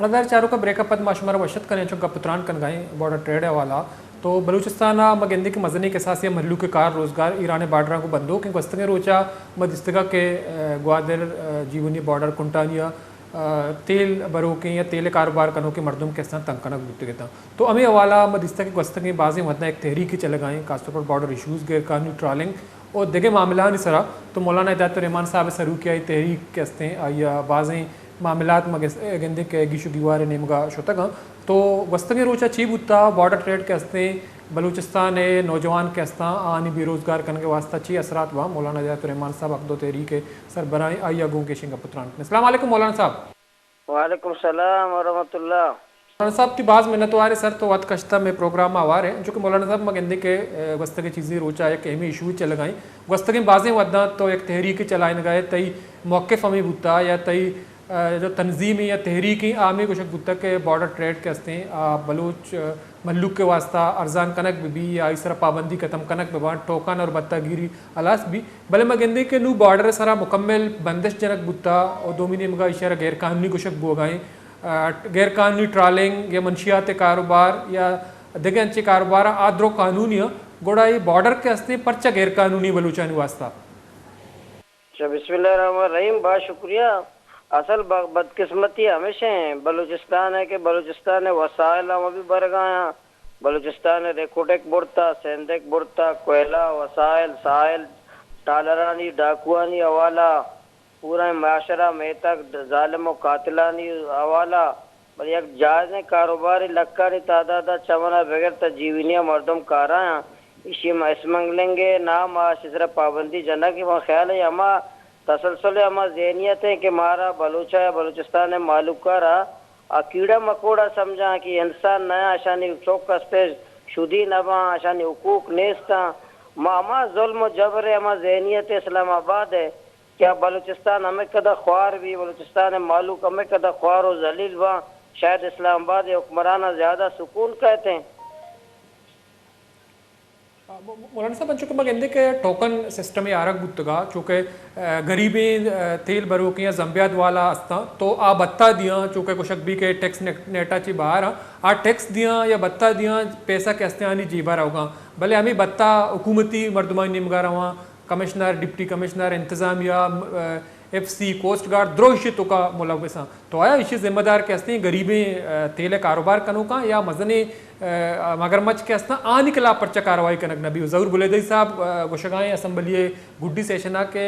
نظر چاروکا، بریک ءَ پد ما شمارا وش اتک کنیں، چو گپ ءُ تران کنگائیں بارڈر ٹریڈ ءِ حوالہ ءَ۔ تو بلوچستان ءَ ما گندیں کہ مزنیں کساسے ءَ مھلوک ءِ کار روزگار ایران ءِ بارڈراں گوں بندوک ایں۔ گوستگیں روچ ءَ ما دیستگ کہ، ءَ، گوادر، ءَ، جیونی بارڈر کنٹانی ءَ، ءَ، تیل بروکیں یا تیل ءِ کاروبار کنوکیں مردم کہ استاں تنگ کنگ بوتگ اتاں۔ تو ہمے حوالہ ءَ ما دیستگ کہ گوستگیں بازیں وھداں یک تحریکے چلگائیں، خاص طور پر بارڈر ایشوز، غیر قانونی ٹرالنگ اور دگہ معاملہانی سرا۔ تو مولانا ہدایت الرحمان صاحب ءِ سروکی آئی تحریک کہ استیں، آئی ءَ بازیں معاملات ما گس-، گندیں کہ گیش و گیوار ءِ نیمگا شتگاں۔ تو گوستگیں روچا چی بوتا؟ بارڈر ٹریڈ کہ استیں، بلوچستان ءِ نوجوان کہ استاں، آنی بے روزگار کنگ ءِ واسطہ چی اثرات باں؟ مولانا ہدایت الرحمان صاحب حق دو تحریک ءِ سربراہیں، آئی ءَ گوں گیشیں گپ ءُ تران کنیں۔ السلام علیکم مولانا صاحب۔ وعلیکم السلام ورحمۃ اللہ۔ مولانا صاحب، تئی باز منتوار ایں سر، تو وت کشتہ مئے پروگرام ءَ ہوار ئے۔ چونکہ مولانا صاحب، ما گندیں کہ، ءَ، گوستگیں چیزیں روچا یک اہمیں ایشو چلگائیں۔ گوستگیں بازیں وھداں تو یک تحریک چلائینگا ئے، تئی موقف ہمے بوتا یا تئی، ءَ، جو تنظیمے یا تحریکے، آ ہمے گوشگ بوتا کہ بارڈر ٹریڈ کہ استیں، آ بلوچ، ءَ، مھلوک ءِ واسطہ ارزان کنگ بہ بی یا آئی سرا پابندی ختم کنگ بہ باں، ٹوکن اور بھتہ گیری ہلاس بی۔ بلے ما گندیں کہ نوں بارڈر ءِ سرا مکمل بندش جنگ بوتا اور دومی نیمگا ایشی ءَ را غیر قانونی گوشگ بوگا ایں۔ ءَ، غیر قانونی ٹرالنگ یا منشیات ءِ کاروبار یا دگہ انچیں کاروبار آ درو قانونی آں، گڑا اے بارڈر کہ استیں پرچا غیر قانونی بلوچانی واسطہ؟ اچھا، بسم اللہ الرحمن الرحیم، باز شکریہ۔ اصل ب-، بدقسمتی ہمیش ایں بلوچستان ءِ کہ بلوچستان ءِ وسائل ہم ابھی برگایاں، بلوچستان ءِ ریکوڈک برتا، سیندک برتا، کوئلہ، وسائل، ساحل، ٹالرانی، ڈاکوانی حوالہ، پورا معاشرہ میتگ ظالم و قاتلانی حوالہ، بلے یک جائزیں کاروبارے لکھانی تعداد ءَ چمن ءَ بگر تا جیونی ءَ مردم کارایاں۔ ایشی ءَ اسمگلنگ ءِ نام ءَ ایشی سرا پابندی جنگ ءِ، من خیال ءَ ہما تسلسل ءِ ہما ذہنیت ایں کہ مارا بلوچ ءَ یا بلوچستان ءِ مھلوک ءَ را آ کیڑا مکوڑا سمجھاں کہ انسان نہ آں، اشانی چک استے شدی نہ باں، اشانی حقوق نیستاں۔ ما ہما ظلم و جبر ءِ ہما ذہنیت اسلام آباد ءِ کہ آ بلوچستان ہمے کدہ خوار بی، بلوچستان ءِ مھلوک ہمے کدہ خوار و ذلیل باں، شاید اسلام آباد ءِ حکمراناں زیادہ سکون کئیت ایں۔ آ، م-، م-، مولانا صاحب، انچو کہ ما گندیں کہ ٹوکن سسٹم ءِ آرگ بوتگا، چونکہ، آ، غریبیں، آ، تیل بروکیں یا زمبیاد والا استاں، تو آ بھتہ دیاں، چونکہ گوشگ بی کہ ٹیکس نیٹ-، نیٹا چی باہر آں، آ ٹیکس دیاں یا بھتہ دیاں، پیسہ کہ استیں آنی جیبا روگاں، بلے ہمے بھتہ حکومتی مردمانی نیمگا رواں، کمشنر، ڈپٹی کمشنر، انتظامیہ، م-، آ، ایف سی، کوسٹ گارڈ، درو ایشی توکا ملوث آں۔ تو آیا ایشی ذمہ دار کہ استیں غریبیں، آ، تیل ءِ کاروبار کنوکاں یا مزنیں، آ، مگرمچ کہ استاں، آنی خلاف پرچہ کاروائی کنگ نہ بی؟ ظہور بلیدئی صاحب، آ، گوشگائیں اسمبلی ءِ گڈی سیشن ءَ کہ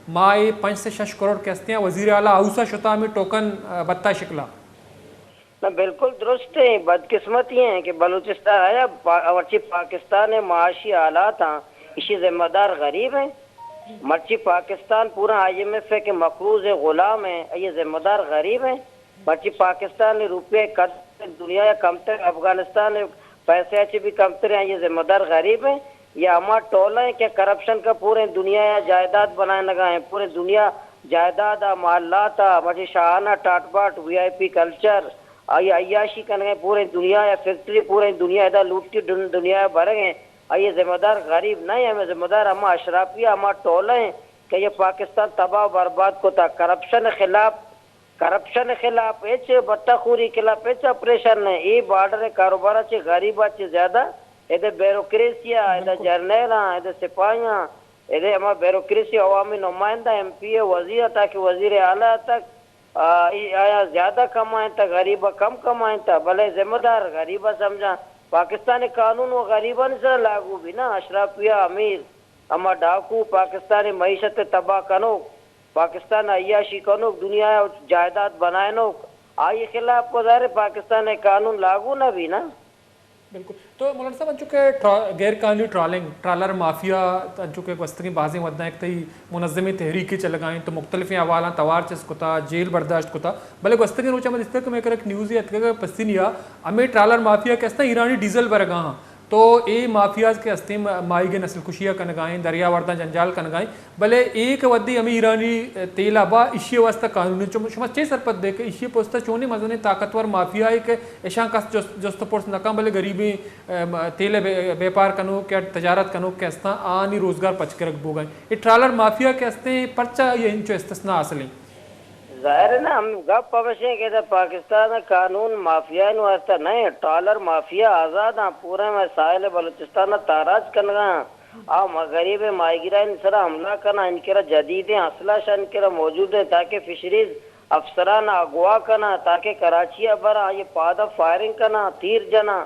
ماہ ءَ پنچ سے شش کروڑ کہ استیں وزیر اعلیٰ ہاؤس ءَ شتا ہمے ٹوکن، آ، بھتہ شکلا۔ نہ، بالکل درست ایں، بدقسمتی ایں کہ بلوچستان آیا پا-، مرچی پاکستان ءِ معاشی حالات آں، ایشی ذمہ دار غریب ایں۔ مرچی پاکستان پورا آئی ایم ایف ءِ کہ مقروض ءِ غلام ایں، آئی ذمہ دار غریب ایں۔ مرچی پاکستان ءِ روپیہ قدر دنیا ءَ کمتر، افغانستان ءِ پیسے ءَ چہ بھی کمتر ایں، آئی ذمہ دار غریب ایں۔ یا ہما ٹولہ ایں کہ کرپشن کا پورے دنیا ءَ جائیداد بنائینگا ایں، پورے دنیا جائیداد ءَ، محلات ءَ، مرچی شاہانہ ٹاٹ باٹ، وی آئی پی کلچر، آئی عیاشی کنگ ءَ پورے دنیا ءَ، فیکٹری پورے دنیا ءَ ادا لوٹی دن-، دنیا ءَ برگ ءَ، آئی ذمہ دار غریب نہ ایں، ہمے ذمہ دار ہما اشرافی ءَ، ہما ٹولہ ایں کہ یہ پاکستان تباہ و برباد کتا۔ کرپشن خلاف، کرپشن خلاف ہچ، بھتہ خوری خلاف ہچ آپریشن نہ ایں۔ اے بارڈر کاروبار چہ غریب چہ زیادہ ادے بیوروکریسی ءَ، ادے جرنیل آں، ادے سپاہی آں، ادے ہما بیوروکریسی عوامی نمائندہ، ایم پی اے، وزیر حتیٰ کہ وزیر اعلیٰ تک آ، ای-، آیا زیادہ کمائینتہ، غریب ءَ کم کمائینتہ، بلے ذمہ دار غریب ءَ سمجھاں۔ پاکستان ءِ قانون و غریبانی سرا لاگو بی نا، اشرافیہ، امیر، ہما ڈاکو، پاکستان ءِ معیشت ءِ تباہ کنوک، پاکستان ءَ عیاشی کنوک، دنیا ءَ جائیداد بنائینوک، آئی خلاف کو ظاہر ہے پاکستان ءِ قانون لاگو نہ بی نا۔ بالکل۔ تو مولانا صاحب، انچو کہ ٹرا-، غیر قانونی ٹرالنگ، ٹرالر مافیا، انچو کہ گوستگیں بازیں وھداں یک تئی منظمیں تحریکے چلگائیں، تو مختلفیں احوالاں توار چست کتا، جیل برداشت کتا، بلے گوستگیں روچاں ما دیستگ کہ مئے کرا یک نیوزے اتکگ پسنی ءَ، ہمے ٹرالر مافیا کہ استاں ایرانی ڈیزل برگا آں، تو اے مافیاز کہ استیں ماہیگ نسل کشی ءَ کنگائیں، دریا ورداں جنجال کنگائیں، بلے اے کہ وھدے ہمے ایرانی تیل ءَ با، ایشی ءِ واستہ قانون چم-، شما چے سرپد ئے کہ ایشی ءِ پوست ءَ چونیں مزنیں طاقتور مافیا ئے کہ اشاں کس جست، جست ءُ پرس نہ کن، بلے غریبیں، ام، تیل ءِ بے-، بیپار کنوک یا تجارت کنوک کہ استاں، آنی روزگار پچ کرگ بوگ ءَ ایں۔ اے ٹرالر مافیا کہ استیں، پرچا اے انچو استثناء حاصل ایں؟ ظاہر ہے نا، ہم گپ ہمیش ایں کہ ادا پاکستان ءِ قانون مافیایانی واسطہ نہ ایں، ٹرالر مافیا آزاد آں، پورے مئے ساحل بلوچستان ءَ تاراج کنگا آں۔ آ ما غریبیں ماہیگیرانی سرا حملہ کناں، آیانی کرا جدیدیں اسلحہ شہ آیانی کرا موجود ایں، تاکہ فشریز افسران ءَ اغوا کناں، تاکہ کراچی ءَ براں، آئی ءِ پاد ءَ فائرنگ کناں، تیر جناں،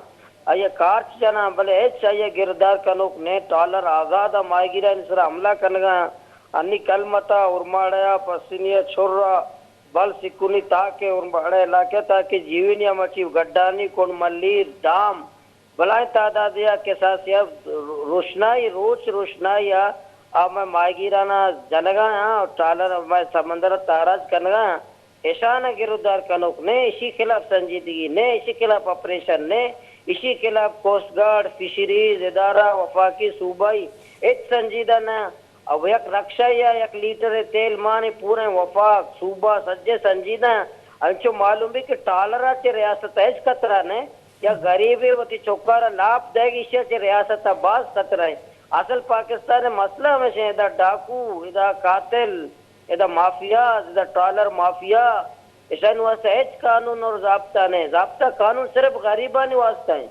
آئی ءَ کارچ جناں، بلے ہچ آئی ءَ گرودار کنوک نہ ایں۔ ٹرالر آزاد آں، ماہیگیرانی سرا حملہ کنگا آں۔ انی کلمت ءَ، اورماڑہ ءَ، پسنی ءَ، چھر ءَ، بل سکونی تاک ءَ، اورماڑہ علاقہ ءَ تاکہ جیونی ءَ مچی گڈانی کنڈ ملیر، ڈام، بلاہیں تعدادے ءَ کساسے ءَ روشنائی، روچ روشنائی ءَ آ مئے ماہیگیران ءَ جنگا آں، ٹرالر مئے سمندر ءَ تاراج کنگا آں۔ اشان ءَ گرودار کنوک نہ ایں، اشی خلاف سنجیدگی نہ ایں، اشی خلاف آپریشن نہ ایں، اشی خلاف کوسٹ گارڈ، فشریز، ادارہ، وفاقی، صوبائی ہچ سنجیدہ نہ۔ او یک رکشہ یا یک لیٹر تیل مانے پوریں وفاق، صوبہ سجے سنجیدہ ایں۔ انچو معلوم بی کہ ٹرالر ءَ چہ ریاست ءَ ہچ خطرہ نہ ایں، یا غریبے وتی چکارا لاپ دئیگ، ایشی ءَ چہ ریاست ءَ باز خطرہ ایں۔ اصل پاکستان ءِ مسئلہ ہمیش ایں، ادا ڈاکو، ادا قاتل، ادا مافیاز، ادا ٹرالر مافیا، اشانی واسطہ ہچ قانون اور ضابطہ نہ ایں۔ ضابطہ قانون صرف غریبانی واسطہ ایں۔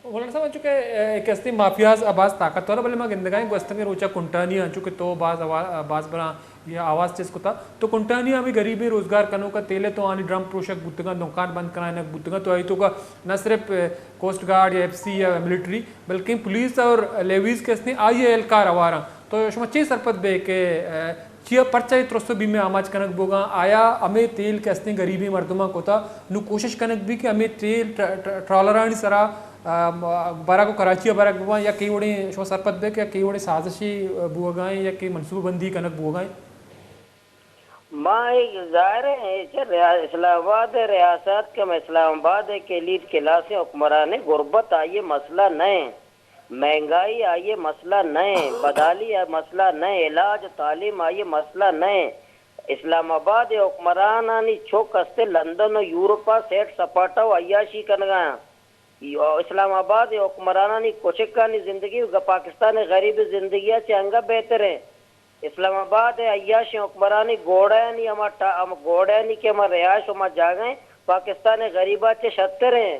مولانا صاحب، انچو کہ، اے، کہ استیں مافیاز ءَ باز طاقتور، بلے ما گندگا ایں گوستگیں روچا کنٹانی ءَ، انچو کہ تو باز آوا-، باز براں یہ آواز چست کتا، تو کنٹانی ءَ ہمے غریبیں روزگار کنوک ءَ تیل ءِ تو آنی ڈرم پروشگ بوتگاں، دکان بند کنائینگ بوتگاں، تو آئی توکا نہ صرف، اے، کوسٹ گارڈ یا ایف سی یا ملٹری، بلکیں پولیس اور لیویز کہ استیں آئی ءِ اہلکار ہوار آں۔ تو شما چے سرپد بئے کہ، اے، چیا پرچا اے ترس ءُ بیم ءِ آماچ کنگ بوگاں؟ آیا ہمے تیل کہ استیں غریبیں مردماں کتا، نوں کوشش کنگ بی کہ ہمے تیل ٹر-، ٹر-، ٹرالرانی سرا، آ، م-، برگ ءُ کراچی ءَ برگ بباں، یا کئی وڑیں شما سرپد بئے کہ کئی وڑیں سازشے بوگا ایں یا کئی منصوبہ بندی کنگ بوگا ایں؟ ما اے ظاہر ایں، اے چہ ریا-، اسلام آباد ءِ ریاست کہ اسلام آباد ءِ کہ ایلیٹ کلاسیں حکمران ایں، غربت آئی ءِ مسئلہ نہ ایں۔ مہنگائی آئی ءِ مسئلہ نہ ایں، بدحالی ءِ مسئلہ نہ ایں، علاج ءُ تعلیم آئی ءِ مسئلہ نہ ایں۔ اسلام آباد ءِ حکمرانانی چک است لندن ءُ یورپ ءَ سیٹ سپاٹہ ءُ عیاشی کنگ ءَ آں۔ اسلام آباد ءِ حکمرانانی کچکانی زندگی پاکستان ءِ غریب ءِ زندگی ءَ چہ انگہ بہتر ایں۔ اسلام آباد ءِ عیاشیں حکمرانی گھوڑایانی ہما ٹا-، ہما گھوڑایانی کہ ہما رہائش، ہما جاگہ ایں، پاکستان ءِ غریب ءَ چہ شتر ایں۔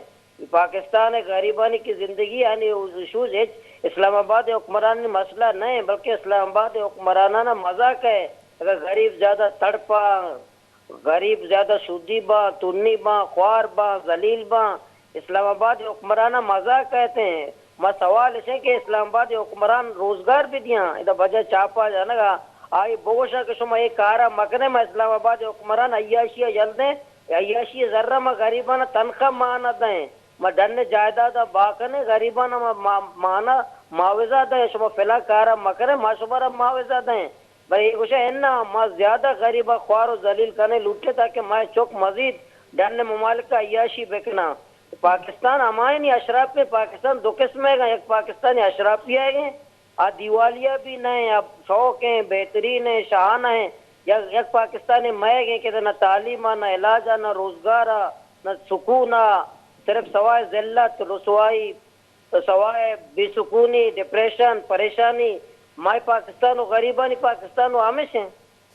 پاکستان ءِ غریبانی کہ زندگی آنی ایشوز ہچ اسلام آباد ءِ حکمرانانی مسئلہ نہ ایں، بلکہ اسلام آباد ءِ حکمراناں مزاق ایں۔ اگر غریب زیادہ تڑپاں، غریب زیادہ سودی باں، تنی باں، خوار باں، ذلیل باں، اسلام آباد ءِ حکمراناں مزاق کئیت ایں۔ ما سوال اش ایں کہ اسلام آباد ءِ حکمران روزگار بہ دیاں، ادا بجائے چاپا جنگ ءَ آئی بگوشاں کہ شما اے کار ءَ مکنے، ما اسلام آباد ءِ حکمران عیاشی ءَ یل دیں، عیاشی ءِ زر ءَ ما غریباں ءَ تنخواہ مان ءَ دئیں، ما ڈن ءِ جائیداد ءَ بہا کنیں، غریباں ءَ ما، ما، مان ءَ معاوضہ دئیں، شما فلاں کار ءَ مکنے، ما شمارا معاوضہ دئیں۔ بلے اے گوشاں اناں، ما زیادہ غریب ءَ خوار ءُ ذلیل کنیں لوٹیں تاکہ مئے چک مزید ڈن ءِ ممالک ءَ عیاشی بکناں۔ پاکستان ہمایانی اشرافی ایں، پاکستان دو قسم ئیگ ایں، یک پاکستانی اشرافی ئیگ ایں، آ دیوالیہ بھی نہ ایں، آ شوق ایں، بہترین ایں، شاہانہ ایں، یک، یک پاکستانی مئیگ ایں کہ نہ تعلیم ءَ، نہ علاج ءَ، نہ روزگار ءَ، نہ سکون ءَ، صرف سوائے ذلت، رسوائی، تو سوائے بے سکونی، ڈپریشن، پریشانی، مئے پاکستان ءُ غریبانی پاکستان ءُ ہمیش ایں۔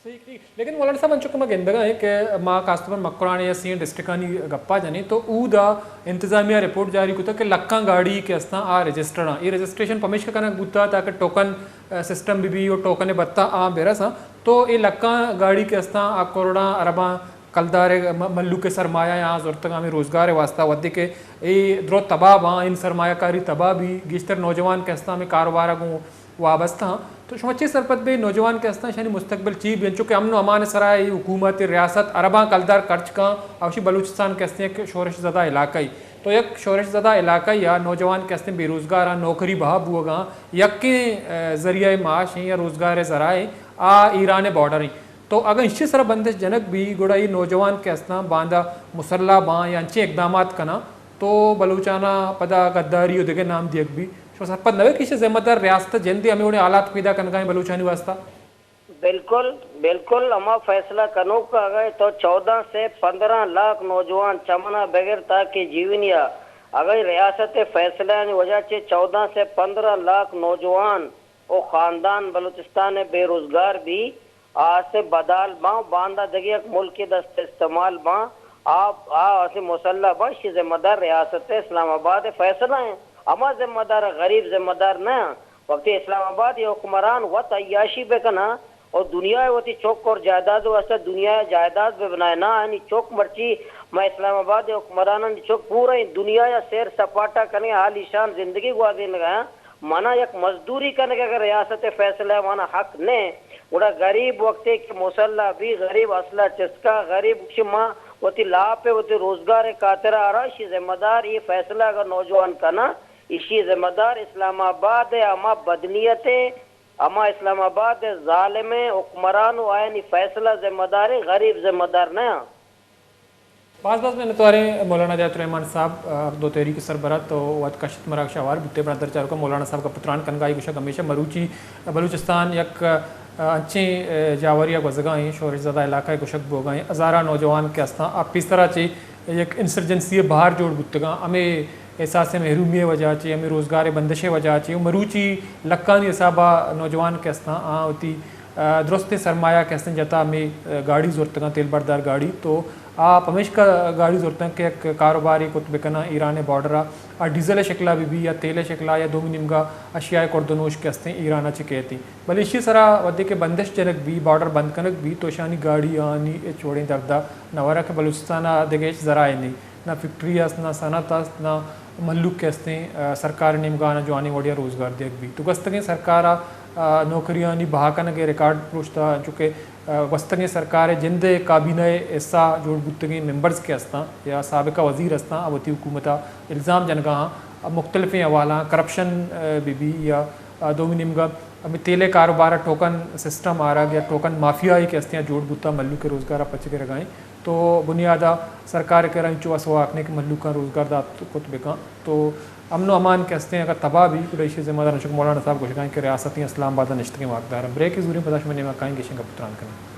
صحیح، ٹھیک۔ لیکن مولانا صاحب، انچو کہ ما گندگا ایں کہ ما خاص طور پر مکران یا سئیں ڈسٹرکٹانی گپا جنیں تو اودا انتظامیہ رپورٹ جاری کتا کہ لکھاں گاڑی کہ استاں آ رجسٹرڈ آں۔ اے رجسٹریشن پمیشکا کنگ بوتا تاکہ ٹوکن، آ، سسٹم بہ بی ءُ ٹوکن ءِ بھتہ آ بہ رساں۔ تو اے لکھاں گاڑی کہ استاں آ کروڑاں ارباں کلدار ءِ م-، مھلوک ءِ سرمایہ آں زرتگ ہمے روزگار ءِ واستہ، وھدے کہ اے درو تباہ باں، ان سرمایہ کاری تباہ بی، گیشتر نوجوان کہ استاں ہمے کاروبار ءَ گوں وابستہ آں۔ تو شما چے سرپد بے نوجوان کہ استاں اشانی مستقبل چی بی؟ انچو کہ امن ءُ امان ءِ سرا اے حکومت، اے ریاست ارباں کلدار خرچ کاں، اوشی بلوچستان کہ استیں یک شورش زدہ علاقہ ای۔ تو یک شورش زدہ علاقہ ای آ نوجوان کہ استیں بے روزگار آں، نوکری بہا بوگا آں، یکیں، اے، ذریعہ معاش ایں یا روزگار ءِ ذرائع ایں، آ ایران ءِ بارڈر ایں۔ تو اگاں ایشی ءِ سرا بندش جنگ بی، گڑا اے نوجوان کہ استاں باندا مسلح باں یا انچیں اقدامات کناں، تو بلوچاناں پدا غداری ءُ دگہ نام دیگ بی۔ شما سرپد نہ بئے کہ ایشی ءِ ذمہ دار ریاست ءِ جندے ہمے وڑیں حالات پیدا کنگا ایں بلوچانی واستہ؟ بالکل، بالکل، ہما فیصلہ کنوک اگاں تو چودہ سے پندرہ لاکھ نوجوان چمنا بگر تاکہ جیونی ءَ اگاں ریاست ءِ فیصلہ آنی وجہ چہ چودہ سے پندرہ لاکھ نوجوان ءُ خاندان بلوچستان ءَ بے روزگار بی، آ اسے بدال باں، باندا دگہ یک ملکے دست استعمال باں، آ، آ اسے مسلح باں، اشی ذمہ دار ریاست اسلام آباد فیصلہ ہیں۔ ہما ذمہ دار، غریب ذمہ دار نہ۔ وقتی اسلام آباد یہ حکمران وت عیاشی بکناں اور دنیا وتی چک اور جائیداد واسطہ دنیا جائیداد بہ بنائے نہ، یعنی چک مرچی ما اسلام آباد حکمرانانی چک پورا دنیا یا سیر سپاٹا کنے عالیشان زندگی گوازینگا۔ منا یک مزدوری کنگ اگر ریاست فیصلہ منا حق نہ، گڑا غریب وقتے کہ مسلح بی، غریب اسلحہ چسکا، غریب گوشی ما وتی لاپ ء وتی روزگار ء خاطر ء را، اشی ذمہ دار یہ فیصلہ اگر نوجوان کنا، اشی ذمہ دار اسلام آباد ء ہما بدنیت ء، ہما اسلام آباد ء ظالم ء حکمران و آیانی فیصلہ ذمہ دار ء، غریب ذمہ دار نہ۔ باز باز منتواریں مولانا حیات الرحمان صاحب، آ، دو تحریک سربراہ تو وت کشت مراگش آوار بوتے، برادر چاروکا مولانا صاحب گپ تران کنگا، آئی گوشگ ہمیشہ مروچی بلوچستان یک، آ، انچیں، آ، جاوری ء گوزگا ایں، شورش زدہ علاقہ ء گوشگ بوگا ایں، ہزاراں نوجوان کہ استاں آ پیسرا چہ یک انسرجنسی ء بہار جوڑ بوتگاں، ہمے احساس محرومی ء وجہ چہ، ہمے روزگار ء بندش ء وجہ چہ، و مروچی لکھانی حساب ء نوجوان کہ استاں آ وتی، آ، درستیں سرمایہ کہ استیں جتا ہمے، آ، گاڑی زرتگاں، تیل بردار گاڑی تو آ پمیشکا گاڑی زرتاں کہ یک کاروبارے کت بکناں ایران ء بارڈر ء، آ ڈیزل ء شکل ء بہ بی یا تیل ء شکل ء یا دومی نیمگا اشیاء ء کرد و نوش کہ استیں ایران ء چہ کیتی، بلے ایشی ء سرا وھدے کہ بندش جنگ بی، بارڈر بند کنگ بی تو اشانی گاڑی آنی ہچ وڑیں درد ء نہ ورا کہ بلوچستان ء دگہ ہچ ذرائع نی، نہ فیکٹری است، نہ صنعت است، نہ مھلوک کہ استیں، آ، سرکار ء نیمگا آناں جوانیں وڑیا روزگار دیگ بی تو گوستگیں سرکار ء، آ، نوکریانی بہا کنگ ء ریکارڈ پروشتا، انچو کہ گوستگیں سرکار ء جند ء کابینہ ء حصہ جوڑ بوتگیں ممبرز کہ استاں یا سابقہ وزیر استاں، آ وتی حکومت ء الزام جنگا آں، مختلفیں حوالہ آں، کرپشن، آ، بہ بی یا، آ، دومی نیمگا ہمے تیل ء کاروبار ء ٹوکن سسٹم آرگ یا ٹوکن مافیا ء کہ استیں آ جوڑ بوتا، مھلوک ء روزگار ء پچ گرگا ایں۔ تو بنیاد ء سرکار ء کرا انچو وس و حق نے کہ مھلوکاں روزگار دات کت بکاں۔ تو امن و امان کہ استیں اگر تباہ بی، گڑا ایشی ذمہ دار انچو کہ مولانا صاحب گوشگا ایں کہ ریاستیں اسلام آباد ء نشتگیں واکدار ایں۔ بریک زوریں پدا شمئے نیمگا کائیں گیشیں گپ تران کنیں۔